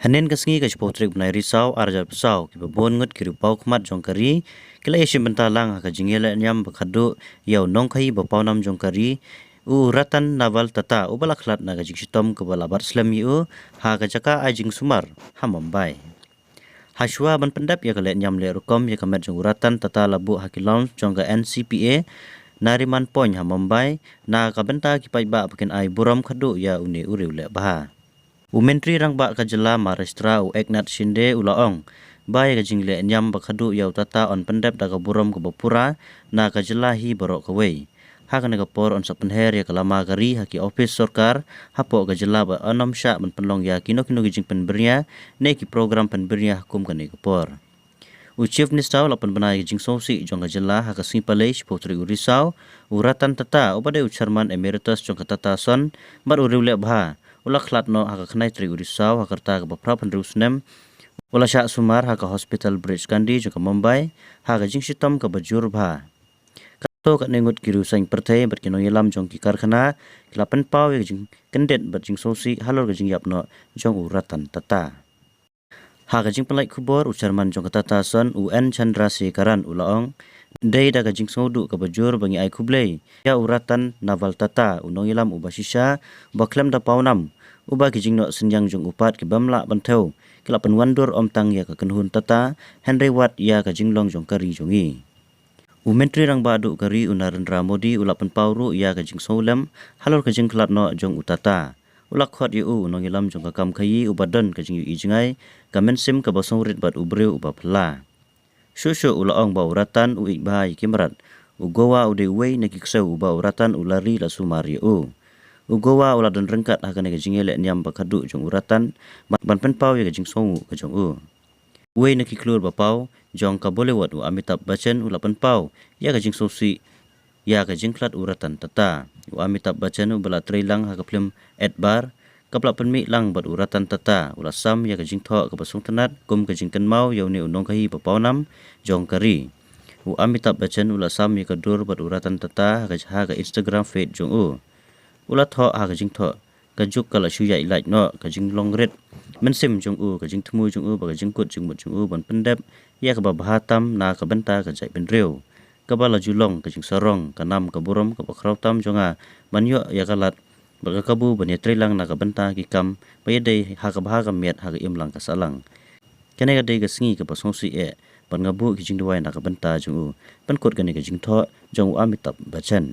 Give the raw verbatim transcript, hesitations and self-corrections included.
Hynnin ka sngi ka shiphew tarik bnai Risaw arhajar arphew saw, kiba bun ngut ki riewpawkhmat jong ka ri ki la ïashim bynta lang ha ka jingïaleh niam ba khadduh ïa u nongkhaïi ba pawnam jong ka ri, u Ratan Naval Tata, uba la khlad na ka jingshitom kaba la bat slem ïa u ha ka jaka ai jingsumar ha Mumbai. Hashwa ban pyndep ïa ka leh niam leh rukom ïa ka met jong u Ratan Tata la buh ha ki lounge jong ka N C P A, Nariman Point ha Mumbai, na ka bynta ki paidbah ba kin ai burom khadduh ïa une u riewlehbha. U Myntri Rangbah ka jylla Maharashtra u Eknath Shinde u la ong ba ïa ka jingleh niam ba khadduh ïa u Tata yn pyndep da ka burom kaba pura na ka jylla hi baroh kawei. Ha kane ka por yn sa pynher ïa ka lama ka ri ha ki ophis sorkar hapoh ka jylla, ba yn ym shah ban pynlong ïa kino kino ki jingpynbria ne ki program pynbria ha kum kane ka por. U Chief Minister u la pynbna ïa ka jingsngewsih jong ka jylla ha ka sngi Palei shiphew tarik u Risaw, u Ratan Tata, uba dei u Chairman Emeritus jong ka Tata Sons bad u riewlehbha, u la khlad noh ha ka khyndai tarik u Risaw ha ka rta kaba phra phew hynriew snem. U la shah sumar ha ka Hospital Breach Candy jong ka Mumbai ha ka jingshitom kaba jur bha. Katto katne ngut ki riewsaiñ pyrthei bad ki nongïalam jong ki karkhana ki la pynpaw ïa ka jingkyndit bad jingsngewsih halor ka jingïap noh jong u Ratan Tata. Ha ka jingpynlait khubor, u Chairman jong ka Tata Sons, u N Chandrasekaran, u la ong, dei da ka jingsngewduh kaba jur ba ngi ai khublei ïa u Ratan Naval Tata, u nongïalam uba shisha, uba khlem da pawnam, uba ki jingnoh synñiang jong u pat ki bym lah ban thew, ki la pynwandur ym tang ïa ka kynhun Tata, hynrei wat ïa ka jinglong jong ka ri jong ngi. U Myntri Rangbah duh ka ri u Narendra Modi u la pynpaw ruh ïa ka jingsngewlem halor ka jingkhlad noh jong u Tata. U la khot ïa u, u nongïalam jong ka kam khaïi uba don ka jingïohi jngai, ka mynsiem kaba sngewrit bad u briew uba phylla. Shuh shuh u la ong ba u Ratan u ïeit bha ïa ki mrad. U Goa u dei uwei na ki ksew uba u Ratan u la ri la sumar ïa u. U Goa u la don ryngkat ha kane ka jingïaleh niam ba khadduh jong u Ratan ban, ban pynpaw ïa ka jingsngewnguh ka jong u. Uwei na ki khlur ba paw jong ka Bollywood, u Amitabh Bachchan, u la pynpaw ïa ka jingsngewsih ïa ka jingkhlad u Ratan Tata. U Amitabh Bachchan uba la trei lang ha ka phlim Etbar, kaba la pynmih lang bad u Ratan Tata, u la sam ïa ka jingthoh kaba sngewtynnat kum ka jingkynmaw ïa une u nongkhaïi ba pawnam jong ka ri. U Amitabh Bachchan u la sam ïa ka dur bad u Ratan Tata ha ka, ha ka Instagram feed jong u. U la thoh ha ka jingthoh, ka juk ka la shu ïaid lait noh, ka jinglong rit mynsiem jong u, ka jingthmu jong u, bad ka jingkut jingmut jong u ban pyndep ïa kaba bha tam na ka bynta ka jaitbynriew. Kaba la ju long ka jingsarong, ka nam ka burom kaba khraw tam jong nga ban ïoh ïa ka lad bad ka kabu ban ïatrei lang na ka bynta ki kam ba ïadei ha ka bha ka miat ha ka imlang ka sahlang. Kane ka dei ka sngi kaba sngewsih eh bad nga buh ki jingduwai na ka bynta jong u. Pynkut kane ka jingthoh jong u Amitabh Bachchan.